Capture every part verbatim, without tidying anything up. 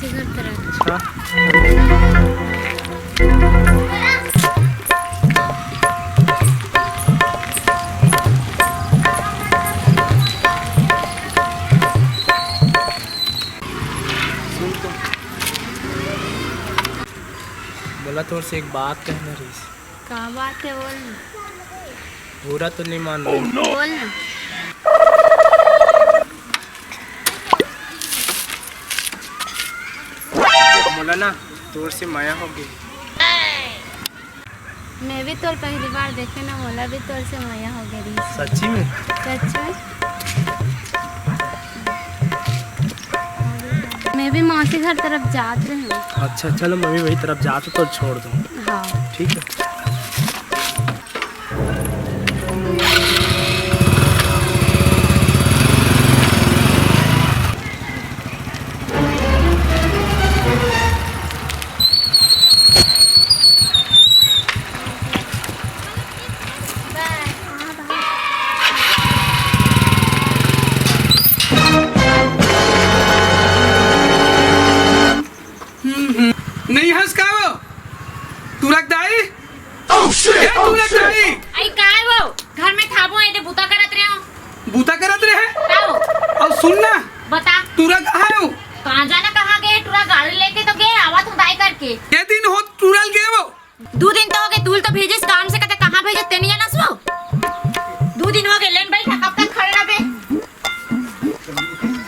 घर तरफ। अच्छा। सुन तो, बोला, तोर से एक बात कहना रहिस। का बात हे, बोल ना। बुरा तो नहीं मान रहा। बोल ना। मोला ना तोर से मया हो गई। मैं भी तोर पहली बार देखे ना, मोला भी तोर से मया हो गई रहिस। सच्ची में? सच में। मैं भी मौसी घर तरफ जात रहे हूँ। अच्छा, चलो, मैं भी वही तरफ जात हूँ, तो छोड़ दूँ। हाँ। ठीक है। हम्म, हम्म। नहीं हंस का वो? तू रख दाई? Oh, shit! ए, तू रख दाई? आई काय वो? घर में थाबो, ए दे बूता करत रहे हो। बूता करत रहे? का हो? अब सुन ना। बता। टूरा कहाँ है वो? कहाँ जाना, कहाँ गए? टूरा गाड़ी लेके तो गए, आवा तू दाई करके। ये दिन हो टूरल गए वो? दू दिन तो हो गए, तूल तो भेजिस काम से, कहते कहाँ भेजे, ते नहीं जानस वो? दू दिन हो गए, लेन बैठा, कब तक खड़े रहबे?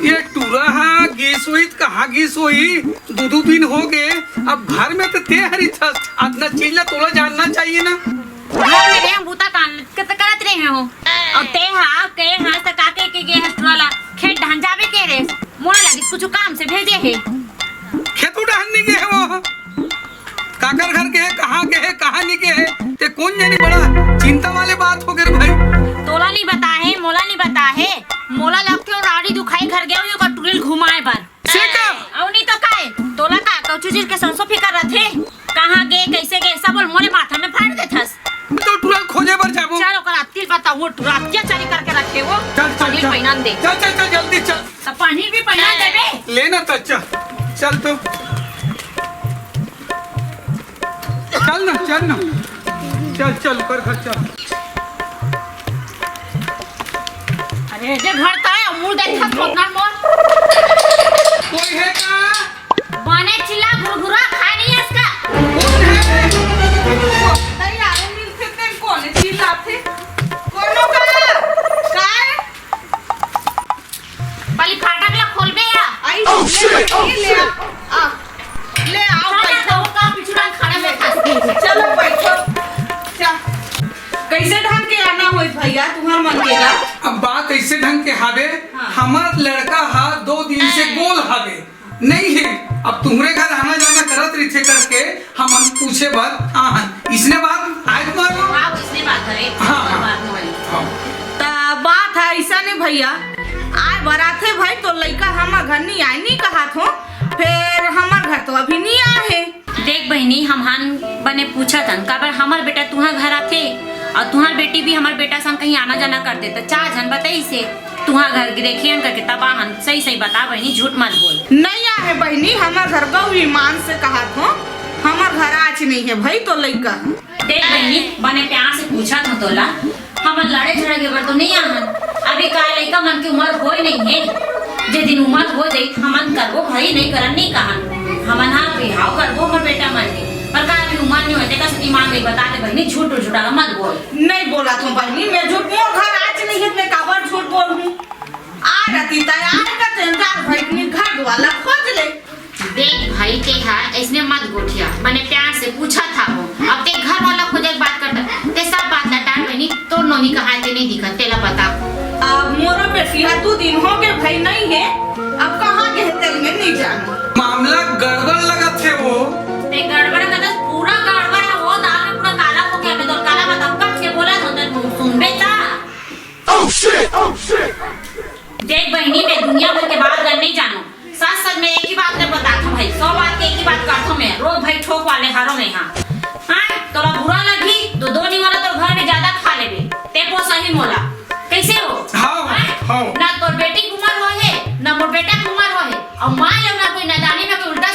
ये टूरा हा गीस होई त कहाँ गीस होई? दू दू दिन हो गए, अब घर में तो ते हरी थस, अतना चीज ला तोला जानना चाहिए ना। घर में रहे, बूता काम के तो करत रहे हो। अब ते हा, के हा, त काके के गे हस टूरा ला, खेत धान जाबे के रे, मोला लगिस कुछ काम से भेजे हे। खेतू डहन नहीं गए वो। काकर घर के हे, कहाँ के हे, कहाँ नहीं के हे, ते कौन जानी, बड़ा चिंता वाले बात हो गए रे भाई। तोला नहीं बता हे, मोला नहीं बता हे, मोला लगथे वो राड़ी दुखाई घर गए हो, ओकर टुरिल घुमाए बर। से का? अउ नहीं तो काय, तोला का कौचू चीज के संसो फिकर रथे? कहाँ गे, कैसे गे, सब बोल मोरे माथा में फाड़ देथस। तो टुरल खोजे बर जाबो। चल, ओकर अतिल बता, वो टुरा अत्याचारी करके रखे वो। चल, चल, पनीर चल। पहिनान दे। चल, चल, चल, जल्दी चल। त पनीर भी पहिना देबे। ले ना त चल, चल तो। चल ना, चल ना। चल, चल, कर घर चल। अरे, जे घर त है, मुंह देख खा खोतना मोर। कोई है का? बने चिल्ला घुरघुरा खाए नहीं है इसका। कौन है? अरे यार, मिलते तेरे कौन है चिल्लाते? कौन का? काय? पहले फाटक ला खोलबे या? आई, oh, ले, shit! ये ले आ, आ, ले आओ, चल ना, बैठो। तो का पिछुड़ा खाना में खा सके। चलो, बैठो। चा-, कैसे ढंग के आना होई भैया, तुम्हार मन के ला? अब बात ऐसे ढंग के हावे, हाँ। हमार लड़का हा दो दिन से ए। गोल हावे, नहीं है। अब तुम्हरे घर आना जाना करत रहिथे करके, हमन पूछे बर आहन। इसने बात आए तुम्हारे को? हाँ, इसने बात है। हाँ, हाँ। बात नहीं। हाँ। त बात है ऐसा नहीं भैया, आए बर आथे भाई, तो लइका हमर घर नहीं आए, नहीं कहत हो, फिर हमर घर तो अभी नहीं आए है। देख बहिनी, हमन बने पूछत हन, काबर हमर बेटा तुहर घर आथे, अउ तुहर बेटी भी हमर बेटा संग कहीं आना जाना करथे, त चार झन बताइसे। तुहा घर गिरे खेन करके तबाहन, सही सही बता बहिनी, झूठ मत बोल। नहीं आहे बहिनी, हमर घर गौ ईमान से कहत हो, हमर घर आज नहीं है भाई तो लइका। देख बहिनी, बने प्यार से पूछत हो तोला, हमन लड़े झगड़े बर तो नहीं आहन। अभी का लइका मन के उम्र होय नहीं है, जे दिन उम्र हो जाई हमन करबो भाई, नहीं करन नहीं कहन। हमन हा बिहाव करबो हमर बेटा मन के, पर का अभी उम्र नहीं होय, तेकर सेती मान गई बता दे बहिनी, झूठ झूठा मत बोल। नहीं बोलत हो बहिनी, मैं झूठ, मोर घर आज नहीं है, मैं काबर झूठ बोलहूँ? आ रहती तैयार का तेंजार भइटनी घर वाला खोज ले। देख भाई, ते हा ऐसने मत गोठिया, बने प्यार से पूछत हावो। अब ते घर वाला खोजे के बात करता, ते सब बात ला टार बहिनी, तोर नोनी कहाँ ते नहीं दिखत, तेला बता। अब मोरो बेटी हा दू दिन हो गए भाई नहीं है, अब कहाँ गए तेल में नहीं जाना। मामला गड़बड़ लगत है वो। ते गड़बड़ का तो पूरा गड़बड़ है वो, दाल में पूरा काला हो गया, मैं तो काला बता, कब से बोला था, तू सुनबे ता? Oh, shit! Oh, shit! देख बहिनी, मैं दुनिया भर के बात ला नहीं जानों। सच सच मैं एक ही बात ला बताथों भाई, सौ बात के एक ही बात करथों मैं। रोज भाई ठोक वाले हारों मैं हा। हाँ, तोला बुरा लगही, तो दो नी वाला तोर घर में ज्यादा खा लेबे। ते पोसही मोला। कैसे हो? हाँ, हाँ। ना तोर बेटी के उम्र होहे, ना मोर बेटा के उम्र होहे। अउ मान लो ना कोई नादानी में कोई उल्टा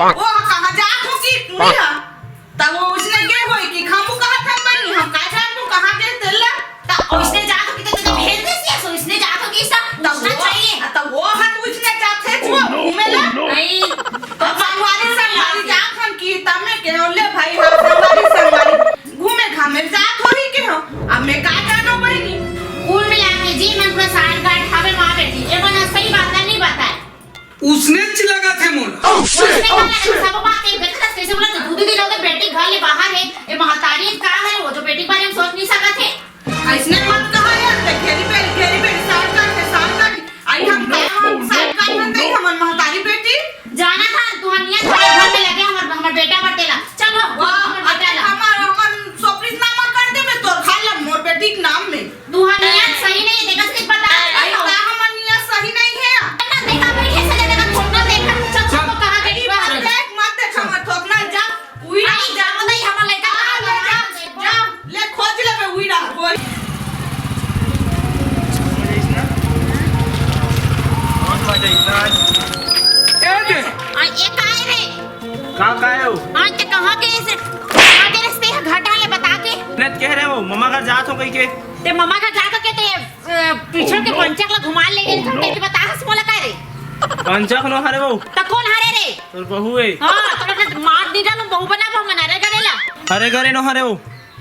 वो कहाँ जात हो कि टूरी हा? त वो उसने गे होई कि हमू कहा था बनी, हम का जानबो कहाँ गे तेला? त उसने जात हो कि तो तुझे भेज दे सिया, सो उसने जात हो कि सा, त उसने वो, चाहिए। त वो हाथ उसने जात है जो घूमे ला। नहीं, तो संगवारी, संगवारी जात हम कि तमे के हो ले भाई, हाँ, संगवारी, संगवारी घूमे घामे जात होही के हो। अब मैं का जानो बहिनी? कुल मिला के जी मन को साल गांठ हवे माँ बेटी, ये मन सही बात नहीं बताए। उसने च लगा थे मोला। उसने का लगा, सब बात एक देखत हस, कैसे बोला तो दू दिन हो गए बेटी घर ले बाहर है, ये महतारी का है, वो जो बेटी के बारे में सोच नहीं सकत है। ऐसने मत कहा यार, ते घेरी बेरी, घेरी बेरी, साल का है, साल का है। आई हम कहे हम साल का है, नहीं हमन महतारी बेटी। जाना था, तुहार नियत हमारे घर में लगे, हमर, हमर बेटा बरतेला। चलो, वाह, हमर बेटा ला। हमर, हमर सोपरी नामा कर देबे तोर घर ला, मोर बेटी के नाम में। तुहार नियत सही नहीं, देखा से बता रहे आई हो। का हमर नियत सही नहीं है? ना देखा, बैठे से देखा, छोड़ना देखा, चल, चल। चल, कहाँ गई? अरे, मत देख, मत देख, हमर थोकना जा, उई आई, जा, बताई, हमर लड़का जा, कहाँ ले, गया? जा, जा, ले, खोज लेबे, उई रहा, खोज। कौन बाजे इतना आज? ए दे। आ, ये का है रे? का, का है हो? आज ते कहाँ के इसे, कहाँ के रस्ते है, घाटा ले बता के। नहीं, कह रहे हो, ममा घर जात हो कहीं के? ते ममा घर जात हो के ते अ, पीछे के पंचक ला घुमा ले गेल था, तेरे बता हस मोला का रे? पंचक नो हरे वो। त कौन हरे रे? तोर बहू है। हाँ, तोरा के मार दी डालूं, बहू बना, बहू मना रे गरे ला। हरे गरे नो हरे वो।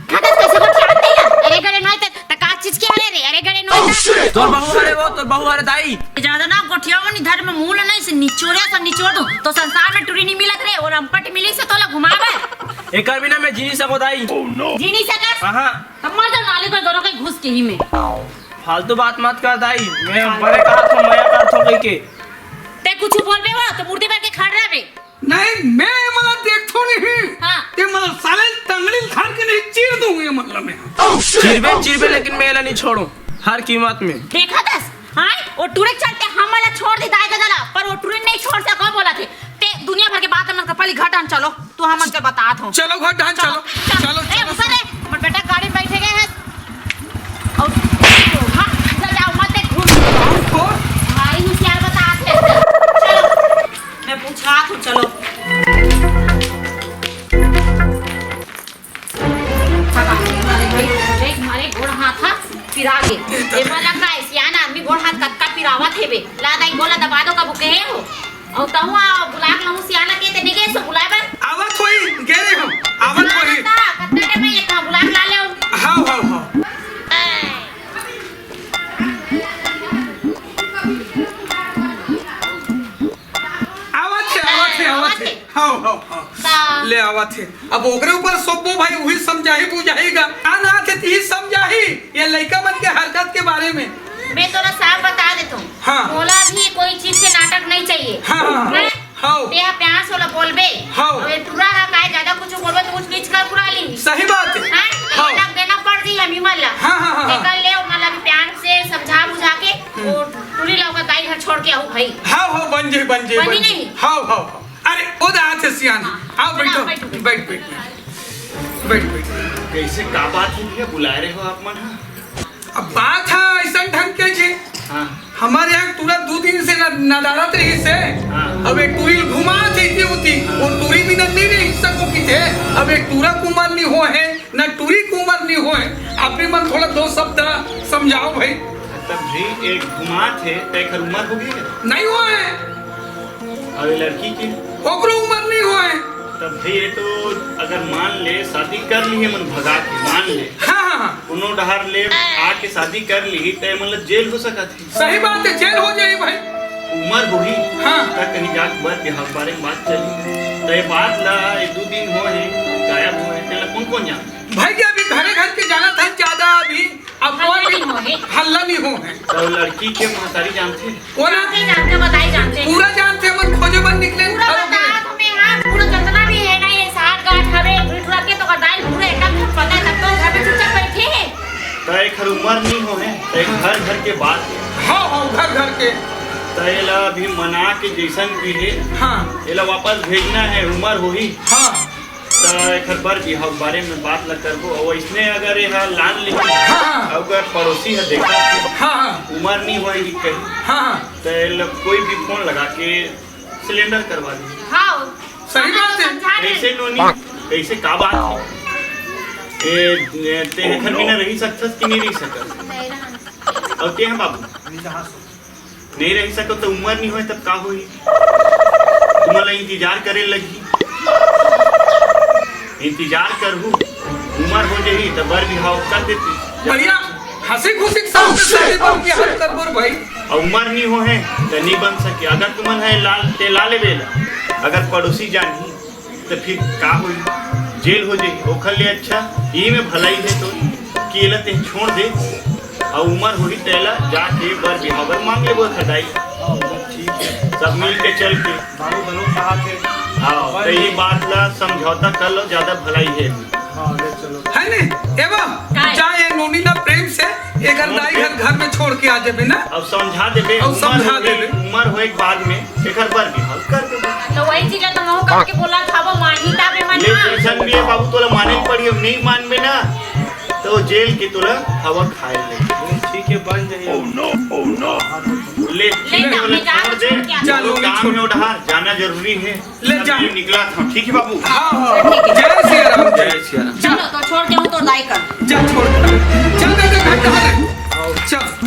खतस कैसे को चाहते हैं? अरे गरे नो त, त का चीज के हरे रे? अरे गरे नो त। तोर बहू हरे वो, तोर बहू हरे दाई। ज्यादा ना गोठिया मन इधर में मुंह ला नहीं से निचोड़े से निचोड़ दूं। तो संसार में टुरी नहीं मिलत रे, और अम्पट मिली से तोला घुमावे। एकर बिना मैं जी नहीं सको दाई। जी नहीं सकस? हाँ, हाँ। अब मर जाओ नाली को दोनों के घुस के ही में। फालतू बात मत कर दाई, मैं बड़े कहा थो, मैं कहा थो कही के। ते कुछ बोलबे वो तो मुर्दे बन के खड़ रहे। नहीं, मैं ये मला देखथो नहीं। हाँ। ते मला साले टंगड़ी धर के नहीं चीर दूंगा ये मला मैं। चिरबे, चिरबे, लेकिन मैं एला नहीं छोड़ो हर कीमत में। देखा दस, हाँ, वो टूरे के चलते हम मला छोड़ दी दाई दादा ला, पर वो टूरे नहीं छोड़ सको बोला थे। ते दुनिया भर के बात मन का पहले घटन चलो। तू हमन के बतात हो। चलो घर ढान, चलो, चलो, चलो, ए, चलो। उतर रे, हमर बेटा गाड़ी में बैठे गए हैं। और हाँ, चल जाओ, मत देख, घूम। और? भाई, होशियार बतात है। चलो, मैं पूछा तू, चलो। मारे गोड़ हाथ हा पिरा गे। ये मन लगता है, सियान आदमी गोड़ हाथ कतका पिरावत हेबे। ला दाई, गोला दबा दो, कबू कहे हो। अउ तहु आ बुलाक लहू सियाला के ते निगे सो बुलाए बर। आवत होई, गे रे हम, आवत होई। कतना टाइम में ये कहा बुलाक ला ले। हाव, हाव, हाव। आवत हे, आवत हे, आवत हे। हाव, हाव, हाव। का? ले आवत हे। अब ओकरे ऊपर सोपो भाई, उही समझाही बुझाही गा। का ना थे तिही समझाही, ये लइका मन के हरकत के बारे में। मैं तोला साफ बता देत हूँ। हाँ। मोला भी कोई चीज के नाटक नहीं चाहिए। हाँ, हाँ, हाँ। हैं? हाँ। ते हा प्यार से ओला बोलबे। हाँ। अउ ये टूरा हा काय ज्यादा कुछ बोलबे तो ऊंच नीच कर पुरा ली। सही बात है। हैं? हाँ। नाटक देना पड़ गई हम इमन ला। हाँ, हाँ, हाँ, हाँ। एकर ले ओमन ला भी प्यार से समझा बुझा के हम्म। वो टूरी ला ओकर दाई घर छोड़ के आऊ भाई। हाँ, हाँ, बन जाई, बन जाई, बनी बन जाई। नहीं? हाँ, हाँ, हाँ। अरे, ओ दा आथे सियान। हाँ। आओ, बैठो। बैठो, बैठो। बैठ, बैठ, बैठ। बैठ, बैठ। कैसे, का बात है भैया, बुलाए रहे हो आप मन? हाँ। अब बात है ऐसा ढंग के जे। हाँ। हमारे यहाँ टूरा दू दिन से न-, नदारत रही से। हाँ। अब एक टूरी घुमा देती होती, हाँ। वो टूरी भी न-, नहीं रही सको की थे। अब एक टूरा कुमार नहीं हो है, न टूरी कुमार नहीं हो है। आप भी मन थोड़ा दो शब्द समझाओ भाई। तब भी एक घुमा थे, तय कर उम्र हो गई है? नहीं हो है। अरे लड़की के? ओकरो उम्र नहीं होए। तब भई ये तो अगर मान ले शादी कर ली है मन भगा के, मान ले। हाँ, हाँ, हाँ। कोनो डहार ले आके शादी कर ली, ते मतलब जेल हो सकत है। सही बात है, जेल हो जाई भाई। उम्र होही, हाँ। त कहीं जाके बर के हक बारे में बात चली। त ये बात ला एक दो दिन होए हैं, गायब होए हैं, तेला कौन कौन जानता? भाई, ये अभी घरे घर के जाना था ज्यादा अभी। अब हल्ला कोई नहीं हो है। हल्ला नहीं हो है। तो लड़की के महतारी जानते हैं? वो ना जानते, जानते, बताई जानते। पूरा जानते, मन खोजे बन निकले, पूरा घरों में। बता तुम्हें, हाँ, पूरा जितना भी है ना, ये साठ गांठ हवे, भीड़ रख के तो बताई पूरा एकदम सब पता है, तब तो घर में चुपचाप बैठे हैं। तो एक हर उम्र नहीं हो है, तो एक घर घर के बात है। हाँ, हाँ, घर घर के। तो ये ला अभी मना के जैसन भी है, हाँ। ये ला वापस भेजना है, उम्र होही। हाँ। त एखर बर बिहाव के बारे में बात ल करबो, अउ अइसने अगर एहा लान लेही, हाँ, हाँ। अउ अगर पड़ोसी ह देखत हे, हाँ, हाँ। उमर नी होय ही कहीं, हाँ, हाँ। त एला कोई भी फोन लगा के सिलेंडर करवा दे। हाँ, सही बात है। समझा दे। कैसे नोनी? कैसे, का बात है? ए, ए, ते एखर बिना रही सकथस कि नहीं रही सकत? नहीं रहन। और ते हैं बाबू? नहीं रही सकत तो उम्र नहीं होए तब का होही? तुमन ला इंतजार करे लगही। इंतजार करहू, उम्र हो जही त बर बिहाव कर देती। बढ़िया, हंसी खुशी के साथ में शादी पर बिहाव करबो रे भाई। और उम्र नहीं हो है त नहीं बन सके। अगर तुमन है लाल ते ला लेबे ला, अगर पड़ोसी जानही त फिर का होई? जेल हो जाई। ओखर ले अच्छा ई में भलाई है तो कि एला ते छोड़ दे, और उम्र होही तेला जाके बर बिहाव बर मांग लेबो खदाई। हाँ, वो ठीक है। सब मिल के चल के। बाबू घलो कहा थे। हाँ, तो ये बात ला समझौता कर लो, ज्यादा भलाई है। हाँ, ले चलो। है नहीं? एवा, काय? चाहे ये नोनी ना प्रेम से एकर दाई घर, घर में छोड़ के आ जाबे ना। अब समझा देबे, अब उम्र समझा होए, देबे। उम्र होए के बाद में एकर बर बिहाव कर देबे। तो वही चीज है, तो महू करके बोला था, वो मानी ताबे मन ले ना। जैसन भी है बाबू, तोला माने के पड़ी, अब नहीं मानबे ना तो जेल के तोला हवा खाए ले। ठीक है, बन जाइए। ले, ले, ठीक है, जा, बोले, जा, छोड़ दे। छोड़ के आ। चलो, काम छोड़। में उधार जाना जरूरी है। ले जा। अभी निकला था, ठीक है बाबू? हाँ, हाँ। जय सिया राम। जय सिया राम। चलो, तो छोड़ के हूँ तो दाई कर। जा, छोड़। चल, चल, चल, चल, चल। चल।